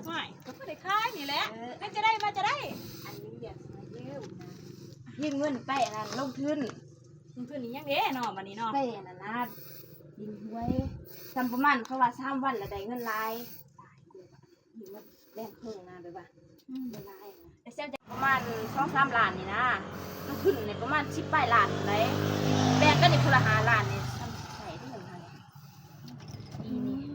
ຫ້ວຍ ກໍພໍໄດ້ຂາຍນີ້ແຫຼະ. ເອີ ເປັນຈັ່ງໃດ ມາຈັ່ງໃດ? ອັນນີ້ຢາກຊິມາຢືມນະ ຢືມເງິນໄປອັນນັ້ນ ລົງທຶນ. ລົງທຶນອີ່ຫຍັງເດ້ເນາະ ບັດນີ້ເນາະ? ໄປອັນນັ້ນນະ ຫຼິ້ນຫວຍ ສ່ຳປະມານ ເຂົາວ່າສາມວັນລະໄດ້ເງິນຫຼາຍ. ແບ່ງເຄິ່ງນະ ແບບວ່າ ອືມ ຫຼາຍນະ ແຕ່ແຊວຈະປະມານສອງສາມລ້ານນີ້ນະ ລົງທຶນນີ້ປະມານສິບປາຍລ້ານພຸ້ນໃດ໋ ແບ່ງກັນນີ້ຜູ້ລະຫ້າລ້ານນີ້ ຊ່ຳໃຊ້ເດ້ເຮົານີ້. ອືມ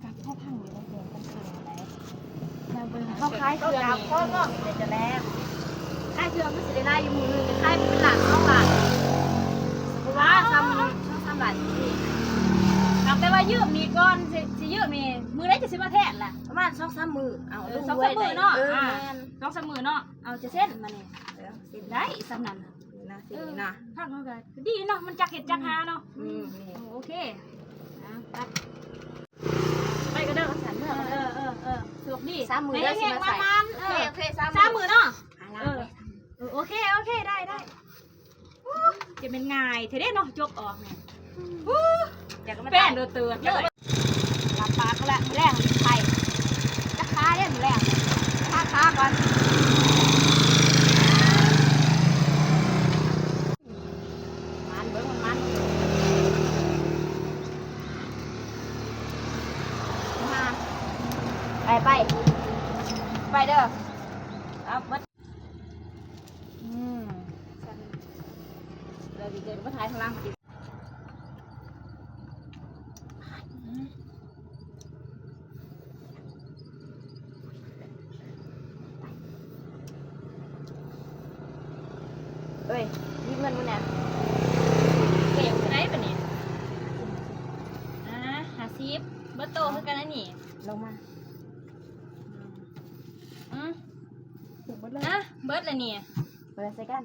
ກັບເຮົາພັງນີ້ແຫຼະ ແບ່ງກັນເຄິ່ງໄດ໋ ນາງເບິ່ງ ເຮົາຂາຍເຄື່ອງນີ້ ຂໍມອບໃຫ້ເຈົ້າແດ່. ຂາຍເຄື່ອງມັນຊິໄດ້ຫຼາຍຢູ່ ມື້ໜຶ່ງຂາຍເປັນລ້ານສອງລ້ານ ເພາະວ່າສ່ຳສອງສາມລ້ານນີ້ ຫາກແຕ່ວ່າຢືມນີ້ກ່ອນ ຊິ ຊິຢືມນີ້ ມື້ໃດຈະຊິມາແທນລະ? ປະມານສອງສາມມື້. ເອົາ ເອີ ສອງສາມມື້ເນາະ. ເອີ ອ່າ ແມ່ນ ສອງສາມມື້ເນາະ. ເອົາ ຈະເຊັນມານີ້ ເອີ ເຊັນໄດ້ສ່ຳນັ້ນນະ ເຊັນນີ້ນະ. ເອີ ພັກເຮົາກໍດີເນາະ ມັນຈັກເຮັດຈັກຫາເນາະ. ອືມ ອືມ ນີ້ ໂອເຄ ອ່າ ໄປ ໄປກໍເດີ ສັນເມືອ ເອີ ເອີ ເອີ ໂຊກດີ ສາມມື້ເດີ ຊິມາໃສ່. ໂອເຄ ໂອເຄ ສາມມື້ ສາມມື້ເນາະ. ເອີ ເອີ ໂອເຄ ໂອເຄ ໄດ້ ໄດ້. ໂອ້ ຈະແມ່ນງ່າຍແທ້ເດ້ເນາະ ຈົກອອກນີ້. ໂອ້ ຢາກມາແປ້ນໂດດເຕີດເລີຍ. ຫຼັບຕາກ່ອນລະ ມື້ແລງມີໄຂ່ ຈັກຄາເດ້ມື້ແລງ ຄາ ຄາກ່ອນ. ມັນເບິ່ງ ມັນ ໄປ ໄປ ໄປເດີ. ເອົາເບິດ ອືມ ເດີ ເດີ ມາຖ່າຍທາງຫຼັງ. ເອີຍ ຢືມເງິນມຶງແດ່. ເກັບໄດ້ປະນີ້? ອ່າ ຫ້າສິບ ເບິດໂຕຄືກັນອັນນີ້. ລົງມາ ອືມ ເບິດເລີຍ ອ່ະ ເບິດແລ້ວນີ້. ເປີດໃສ່ກັນ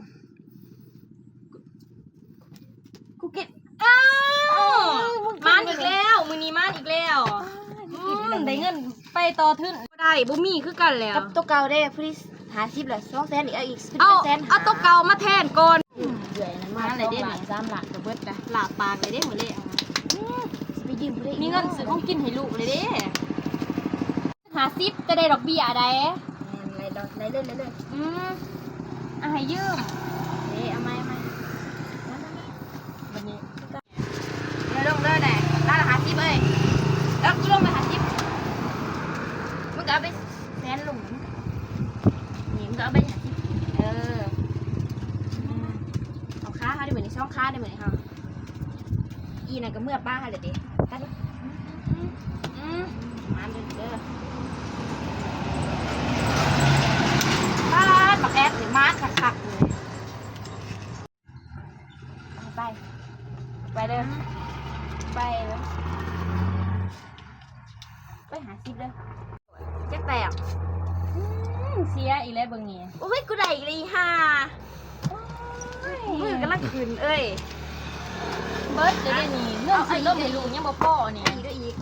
ກູກິນ. ອ້າວ ເອີຍ ມາອີກແລ້ວ ມື້ນີ້ມາອີກແລ້ວ. ອືມ ໄດ້ເງິນໄປຕໍ່ທຶນບໍ່ໄດ້ ບໍ່ມີຄືກັນແລ້ວ. ກັບໂຕເກົ່າເດ້ ພໍດີຫ້າສິບແລ້ວ ສອງແສນອີກ ເອົາອີກ ເອົາ ເອົາໂຕເກົ່າມາແທນກ່ອນ. ອືມ ເດືອຍນັ້ນມາ ມາແລ້ວເດ້ ສອງລ້ານ ສາມລ້ານກໍເບິດລະ ຫຼາບປາກເລີຍເດ້ມື້ນີ້. ອືມ ຊິໄປຢືມຜູ້ໃດອີກ ມີເງິນຊື້ຂອງກິນໃຫ້ລູກເລີຍເດ້. ຫ້າສິບ ຈະໄດ້ດອກເບ້ຍໃດ. ແມ່ນ ໄລ່ດອກ ໄລ່ເລີຍ ໄລ່ເລີຍ. ອືມ ອ່ະ ໃຫ້ຢືມ. ເອີ ເອົາໃໝ່ ເອົາໃໝ່ ມາ ມາ ມາ ບັດນີ້ ເອົາລົງເດີ ໄດ້ລ້ານລະຫ້າສິບເອີຍ. ເອົາ ກູລົງໄປຫ້າສິບ ມຶງກໍເອົາໄປແສນລົງ ນີ້ ມຶງກໍເອົາໄປຫ້າສິບ. ເອີ ເອົາຄາເຮົາໄດ້ມື້ນີ້ ສອງຄາໄດ້ມື້ນີ້ເຮົາ. ອີ່ນັ້ນກໍເມືອປາຫັ້ນແຫຼະເດ້. ຕັດ ອືມ ມາເດີ ເດີ ປາດ ບັກແອດນີ້ມານຄັກໆເລີຍ. ໄປ ໄປເດີ ໄປເດີ ໄປຫ້າສິບເດີ. ຈັກແຕ້ມ? ອືມ ເສຍອີກແລ້ວເບິ່ງນີ້. ໂອ້ຍ ກູໄດ້ອີກແລ້ວອີຫ່າ. ໂອ້ຍ ມືກຳລັງຂຶ້ນເອີຍ. ເບິດແລ້ວເດ້ນີ້ ເງິນຊື້ນົມໃຫ້ລູກຍັງບໍ່ພໍນີ້. ເອົາອີກ ເອົາອີກ.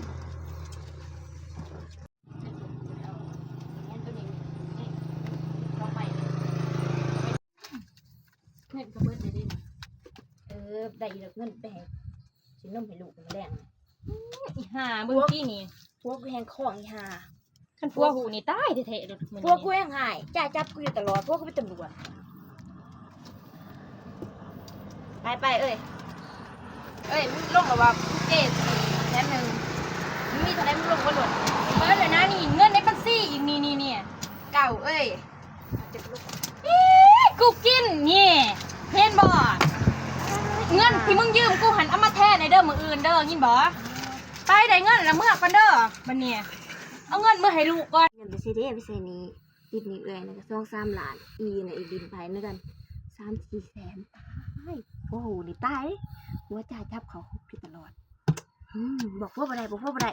ເງິນກໍເບິດແລ້ວເດ້ນີ້. ເອີ ໄດ້ອີກດອກ ເງິນໄປໃຫ້ຊື້ນົມໃຫ້ລູກມື້ແລງ. ອີ່ຫ່າ ເບິ່ງຕິນີ້ ຜົວກູແຮ່ງຄ້ອງອີ່ຫ່າ. ຄັນຜົວຮູ້ນີ້ຕາຍແທ້ໆໂລດ. ຜົວກູແຮ່ງຮ້າຍ ຈ້າຈັບກູຢູ່ຕະຫຼອດ ຜົວກູເປັນຕຳຫຼວດ. ໄປໆ ເອີຍ ເອີຍ ມຶງລົງແລ້ວວ່າກູເກແສນໜຶ່ງ ມຶງມີເທົ່າໃດມຶງລົງເບິດໂລດ. ເບິດແລ້ວນະນີ້ ເງິນໃນບັນຊີອີກນີ້ໆ ເກົ້າເອີຍ. ອີ ກູກິນນີ້ ເຫັນບໍ່? ເງິນທີ່ມຶງຢືມກູຫັ້ນ ເອົາມາແທນໃຫ້ເດີມື້ອື່ນເດີ ຍິນບໍ່? ໄປ ໄດ້ເງິນລະເມືອກ່ອນເດີ ບັດນີ້ ເອົາເງິນເມືອໃຫ້ລູກກ່ອນ. ເງິນໄປໃສເດ້ ໄປໃຊ້ໜີ້ ຕິດໜີ້ເອື້ອຍນະ ສອງສາມລ້ານ ອີ່ນະ ອີ່ດິນໄຜນຳກັນ ສາມສີ່ແສນ. ຕາຍ ໂອ້ໂຫ ນີ້ຕາຍ ຜົວຈ່າຍຈັບເຂົ້າຄຸກຢູ່ຕະຫຼອດ. ອືມ ບອກຜົວບໍ່ໄດ້ ບອກຜົວບໍ່ໄດ້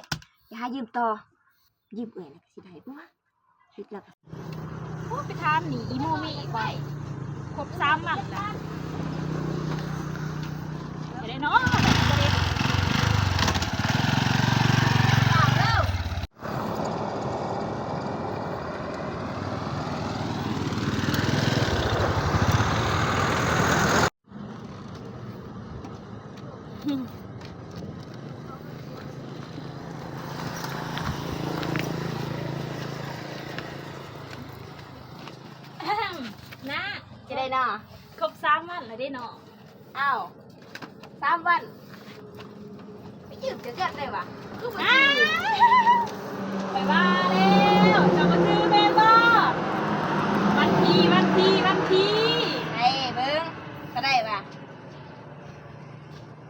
ຢ່າຫາຢືມຕໍ່ ຢືມເອື້ອຍນະ ກໍຊິໄດ້ບໍ່ວະ? ຄິດແລ້ວກໍ ໂອ້ ໄປຖາມໜີ້ອີໂມເມອີກວ່າ ຄົບສາມວັນລະ ຈະໄດ້ເນາະ. ເນາະ ຄົບສາມວັນແລ້ວເດ້ນ້ອງ. ອ້າວ ສາມວັນ ໄປຢືມຈາກເຮືອນໄດ້ຫວາ? ຄືບໍ່ຊື້? ຂ້ອຍວ່າແລ້ວ ເຈົ້າບໍ່ຊື້ແມ່ນບໍ່? ວັນທີ ວັນທີ ວັນທີ ໃຫ້ເບິ່ງ ເທົ່າໃດຫວາ?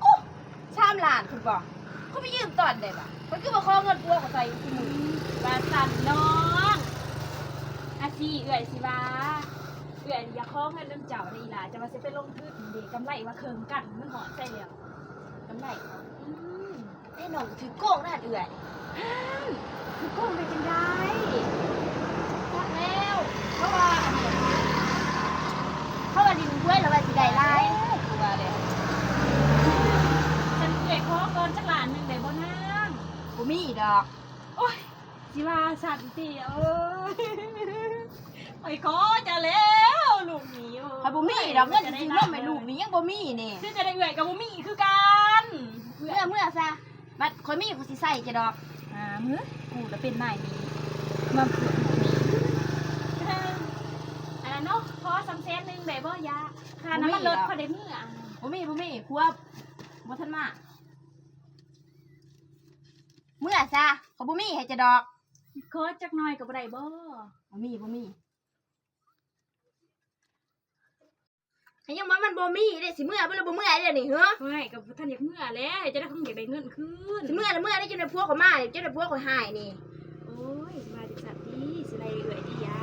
ໂອ້ ສາມລ້ານພຸ້ນບໍ? ຂ້ອຍໄປຢືມຕອນໃດຫວາ? ຂ້ອຍຄືບໍ່ຂໍເງິນຜົວຂ້ອຍໃຊ້ຊຸມື້? ວ່າຊັ້ນນ້ອງ ອາຊີ ເອື້ອຍຊິວ່າ ເອື້ອຍນີ້ຢາກຂໍເງິນນຳເຈົ້າເດ້ອີ່ຫຼ້າ ເຈົ້າວ່າຊິໄປລົງທຶນເດ້ ກຳໄລວ່າເຄິ່ງກັນ ມັນຮອດໃສແລ້ວ ກຳໄລ. ອືມ ແຕ່ນ້ອງຖືກໂກງນະເອື້ອຍ. ຮະ ຖືກໂກງໄດ້ຈັ່ງໃດ? ຈັກແລ້ວ ເພາະວ່າອັນນີ້ ເພາະວ່າຫຼິ້ນຫວຍແລ້ວວ່າຊິໄດ້ຫຼາຍ ຄືວ່າແຫຼະ. ຊັ້ນເອື້ອຍຂໍກ່ອນຈັກລ້ານໜຶ່ງໄດ້ບໍ່ນາງ? ບໍ່ມີດອກ. ໂອ້ຍ ຊິວ່າຊັ້ນຕິ ໂອ້ຍ ຂ້ອຍຂໍເຈົ້າແລ້ວລູກນີ້. ໂອ້ຍ ຂ້ອຍບໍ່ມີດອກ ເງິນຊິຊື້ນົມໃຫ້ລູກນີ້ຍັງບໍ່ມີນີ້. ຄືຈະໄດ້ເອື້ອຍກໍບໍ່ມີຄືກັນ. ເມືອ ເມືອຊະ ບັດຂ້ອຍມີຂ້ອຍຊິໃສ່ເຈົ້າດອກ. ອ່າ ເມືອ ກູລະເປັນນາຍໜີ້ ມາເພື່ອລູກນີ້. ອັນນັ້ນເນາະ ຂໍສ່ຳແສນໜຶ່ງໄດ້ບໍ່ຍາ? ຄ່ານ້ຳມັນລົດຂ້ອຍໄດ້ເມືອ. ບໍ່ມີ ບໍ່ມີ ຜົວບໍ່ທັນມາ. ເມືອຊະ ຂ້ອຍບໍ່ມີໃຫ້ເຈົ້າດອກ. ຂໍຈັກໜ້ອຍກໍບໍ່ໄດ້ບໍ? ບໍ່ມີ ບໍ່ມີ. ໃຫ້ຍັງວ່າມັນບໍ່ມີເດ້ ຊິເມືອບໍ່ ຫຼືບໍ່ເມືອເດ້ນີ້ ເຮີ? ໂອ້ຍ ກໍບໍ່ທັນຢາກເມືອແຫຼະ ເຈົ້າໄດ້ຄົງຢາກໄດ້ເງິນຄືນ. ຊິເມືອລະເມືອໄດ້ ຈົນໄດ້ຜົວຂ້ອຍມາ ຈົນໄດ້ຜົວຂ້ອຍຫາຍນີ້. ໂອ້ຍ ຊິວ່າຈັ່ງຊັ້ນຕິ ຊິໄລ່ເອື້ອຍຕິຢາ.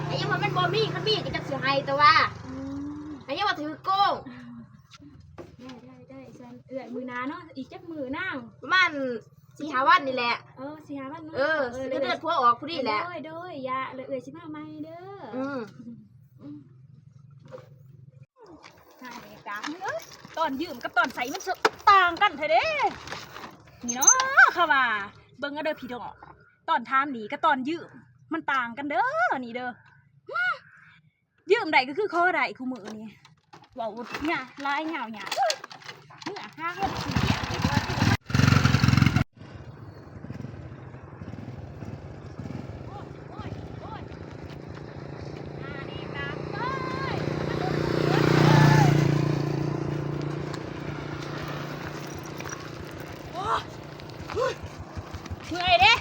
ໃຫ້ຍັງວ່າມັນບໍ່ມີ ຄັນມີກໍຈັກຊິໃຫ້ ແຕ່ວ່າ ອືມ ໃຫ້ຍັງວ່າຖືກໂກງ. ໄດ້ ໄດ້ ໄດ້ ຊັ້ນເອື້ອຍ ມື້ໜ້າເນາະ ອີກຈັກມື້ນາງ? ປະມານສີ່ຫ້າວັນນີ້ແຫຼະ. ເອີ ສີ່ຫ້າວັນເນາະ. ເອີ ເອີ ຊິເດີນຜົວອອກພໍດີແຫຼະ. ໂດຍ ໂດຍ ຢ່າ ແລ້ວເອື້ອຍຊິມາໃໝ່ເດີ. ອືມ ອືມ ໜ້າເດກາ ເອີຍ ຕອນຢືມກັບຕອນໃຊ້ມັນຕ່າງກັນແທ້ເດ້ ນີ້ເນາະ. ເຂົາວ່າ ເບິ່ງເອົາເດີພີ່ນ້ອງ ຕອນຖາມໜີ້ກັບຕອນຢືມມັນຕ່າງກັນເດີ ນີ້ເດີ. ຢືມໄດ້ກໍຄືຂໍໄດ້ ຄູ່ມື້ນີ້ເວົ້າຍາວຫຼາຍຍາວຍາວ ເມືອຫາເງິນຊື້ເບຍ. ໂອ້ຍ ເມື່ອຍເດ້